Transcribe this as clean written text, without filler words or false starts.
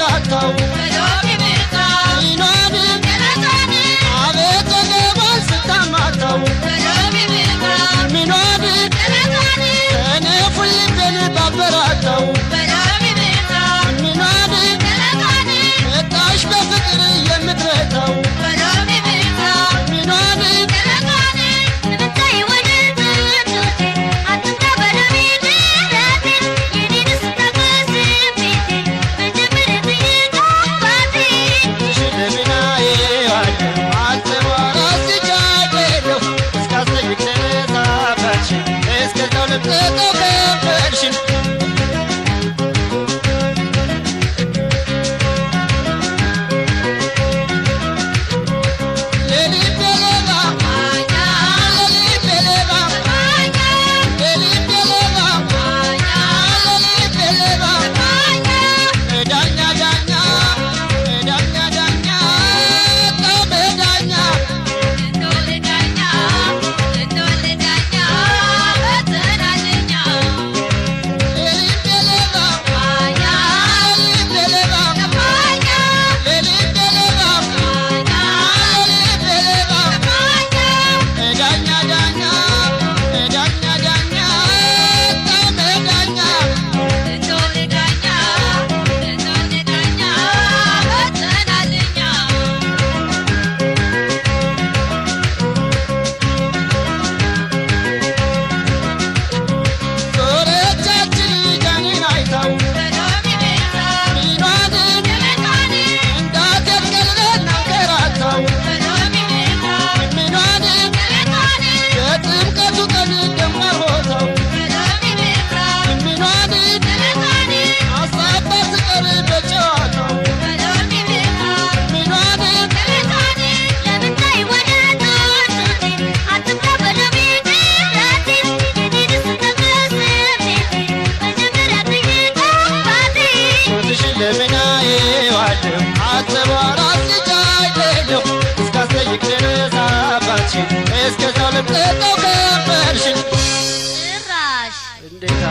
ስታንገላታው ሚኗን አቤት ወገቧን ስታማታው ሚኗን ሰነፉን ልቤን ባበራታው ሚኗን መጣሽ በፍቅር የምትረታው ሚኗን። እስከዛው ልምጠጠው ከንፈርሽን። ሌሊት ሌባ ሌሊት ሌባ ሌሊት ሌባ ሌሊት ሌባ ዳኛ ዳኛ ዳኛ ዳኛ ዳኛ። ሌሊት ሌባ ሌሊት ሌባ ሌሊት ሌባ ሌሊት ሌባ ዳኛ ዳኛ ዳኛ ዳኛ ዳኛ። ዞረቻችን ጃኒን አይታው ሚኗን እንዳትቀልበን አንከራታው ሚኗን የጥምቀቱ ቀን ደማር ሆታው ሚኗን አሳባ ትቀር በጨዋታው ሚኗን። ጡትሽን ለምን አየዋለሁ አትቧራት ልጅ አይደለሁ እስካስጠይቅ ድረስ አባትሽን እስከዛው ልምጠጠው ከንፈርሽን። ጭራሽ። እንዴታ።